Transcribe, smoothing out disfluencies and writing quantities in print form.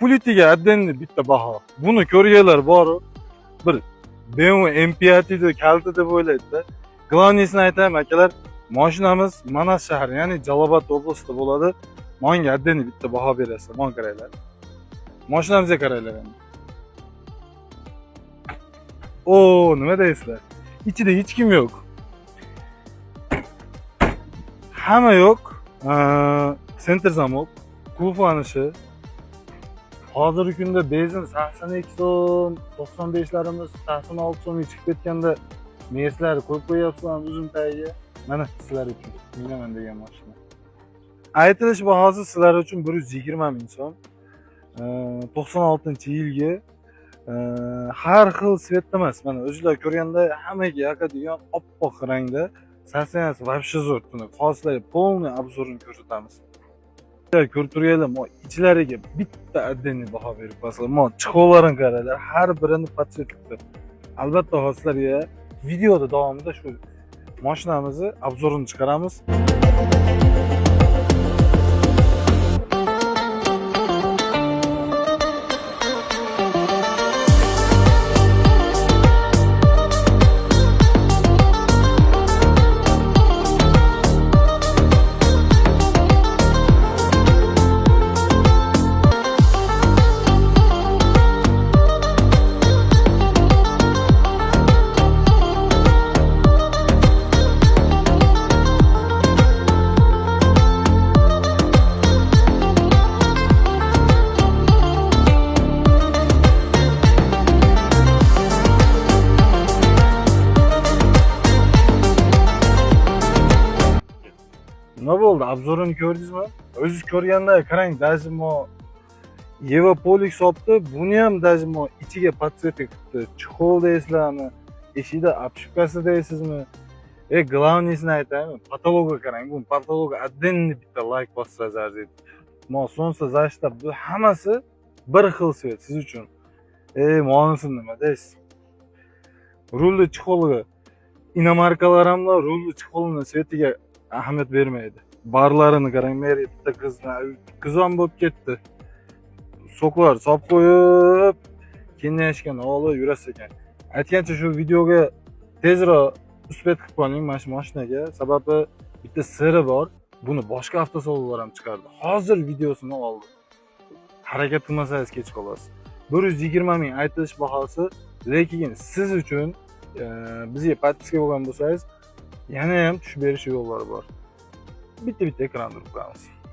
Pulitiga отдельный bitta baho. Buni ko'rganlar bor, bir BMW M5 kaliti deb o'ylaydi-da. Главный sini aytayim akalar, mashinamiz Manas shahri, ya'ni Jalolobod oblastida bo'ladi. Menga отдельный bitta baho berasizlar, mana qaranglar. Mashinamizga qaranglar endi. O, nima deysizlar? Ichida hech kim yo'q. Hamma yo'q. Центр замок, qulflanishi. Hozirgi kunda benzin 82 so'm, 95larimiz 86 so'mga chiqib ketganda Merslar qo'yib qo'yapsizlar uzum tagiga. Mana sizlar uchun minaman degan mashina. Aytilish bahosi sizlar uchun 120 ming so'm. 96-yilgi har xil цвет da emas. Mana o'zinglar ko'rganda hammaga yoqadigan oppoq rangda. Состояние si вообще zo'r. Buni hozir полный обзор ini ko'rsatamiz. Ko'rib turganlar, mo ichlariga bitta отдельный baho berib qo'yasizlar. Mo чехол larini qaranglar, har birini подсветка. Albatta hozir sizlarga videoda davomida shu mashinamizni обзор ini chiqaramiz. Nima bo'ldi? Обзор ini ko'rdingizmi? O'zingiz ko'rganda qarang, даже mo Yeva Polix olibdi, buni ham даже mo ichiga подсветка qilibdi. Чехол deysizlarmi? Eshikda обшивка si deysizmi? Главный sini aytaymi? Потолок ga qarang, bu потолок ga отдельный bitta layk bossangiz arziydi. Mo солнцезащита bu hammasi bir xil цвет siz uchun. Monisi nima deysiz? Rulni чехол iga иномарка lar ham rulni чехол ini цвет iga ahamiyat bermaydi. Barlarini qarang, Mary bitta qizni qiz ham bo'lib ketdi. Сок lar solib qo'yib, kennayishgan olib yurasiz ekan. Aytgancha shu videoga tezroq успеть qilib qoling mana shu mashinaga. Sababi bitta siri bor. Buni boshqa avtosalonlar ham chiqardi. Hozir videosini oldi. Harakat qilmasangiz kech qolasiz. 120 ming aytilish bahosi, lekin siz uchun bizga подписка bo'lgan bo'lsangiz, yana ham tushib berish yo'llari bor. Bitta-bitta ekran turib qo'yamiz.